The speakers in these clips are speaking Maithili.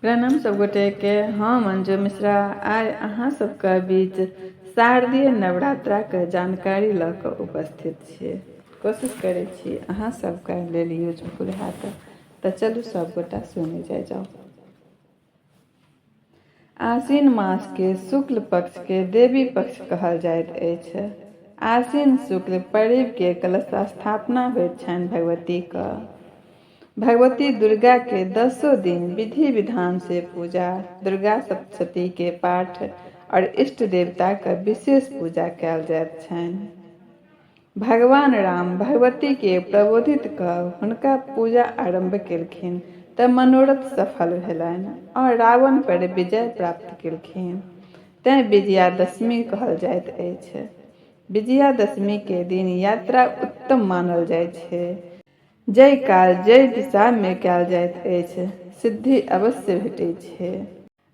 प्रणाम सब गोटे के, हम अंजू मिश्रा आइ अहाँ सबके बीच शारदीय नवरात्राके जानकारी लऽ कऽ उपस्थित छी। कोशिश करै छी अहाँ सबके लेल यूजफुल हैत। तऽ चलू सब गोटा सुनै जाइ जाउ। आश्विन मासके शुक्ल पक्षके देवी पक्ष कहल जाइत अछि। आश्विन शुक्ल पड़िबके कलश स्थापना होइत छनि भगवतीके। भगवती दुर्गा के दसों दिन विधि विधान से पूजा, दुर्गा सप्तशती के पाठ और इष्ट देवता के विशेष पूजा कयल जाइत छनि। भगवान राम भगवती के प्रबोधित कऽ हुनका पूजा आरम्भ केलखिन तऽ मनोरथ सफल भेलनि और रावण पर विजय प्राप्त केलखिन। तेँ विजयादशमी कहल जाइत अछि। विजयादशमी के दिन यात्रा उत्तम मानल जाइत छै। जाहि काज जाहि दिशामे कयल जाइत अछि, सिद्धि अवश्य भेटैत छै।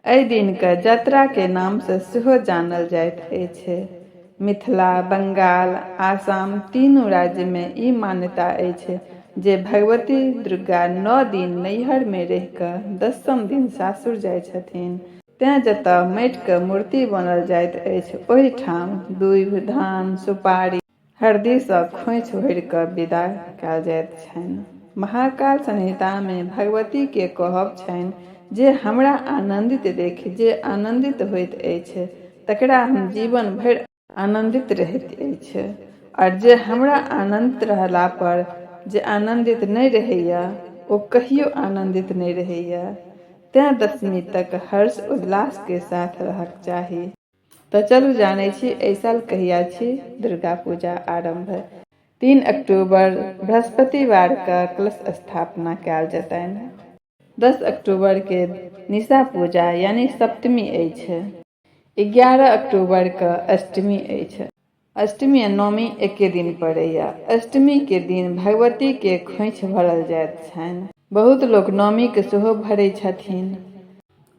एहि दिनकेँ जतराके नामसँ सेहो जानल जाइत अछि। मिथिला, बंगाल, आसाम तीनू राज्यमे ई मान्यता अछि जे भगवती दुर्गा 9 दिन नैहरमे रहि कऽ दसम दिन सासुर जाइत छथिन। तेँ जतय माटिके मूर्ति बनल जाइत अछि, ओहिठाम दूभि, धान, सुपारी, हरदीसँ खोंइछ भरि कऽ विदा कयल जाइत छनि। महाकाल संहितामे भगवतीके कहब छनि जे हमरा आनन्दित देखि जे आनन्दित होइत अछि तकरा हम जीवन भरि आनन्दित रहैत अछि आओर जे हमरा आनन्दित रहला पर जे आनन्दित नहि रहैए ओ कहियो आनन्दित नहि रहैए। तेँ दशमी तक हर्ष उल्लासके साथ रहक चाही। तऽ चलू जानै छी एहि साल कहिया छी दुर्गा पूजा आरम्भ। 3 अक्टूबर बृहस्पतिवार के कलश स्थापना कयल जेतनि। 10 अक्टूबर के निशा पूजा यानी सप्तमी अछि। 11 अक्टूबर के अष्टमी अछि। अष्टमी आ नवमी एके दिन पड़ैया। अष्टमी के दिन भगवती के खोंइछ भरल जाइत छनि। बहुत लोक नवमी के सेहो भरै छथिन।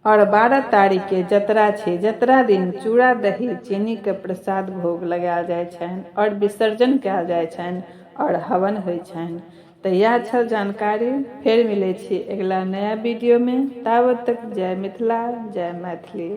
आओर 12 तारीख के जतरा छै। जतरा दिन चूड़ा दही चीनी के प्रसाद भोग लगायल जाइ छनि आओर विसर्जन कयल जाइ छनि आओर हवन होइ छनि। तऽ इएह छल जानकारी। फेर मिलै छी अगिला नया वीडियो में। ताबत तक जय मिथिला जय मैथिली।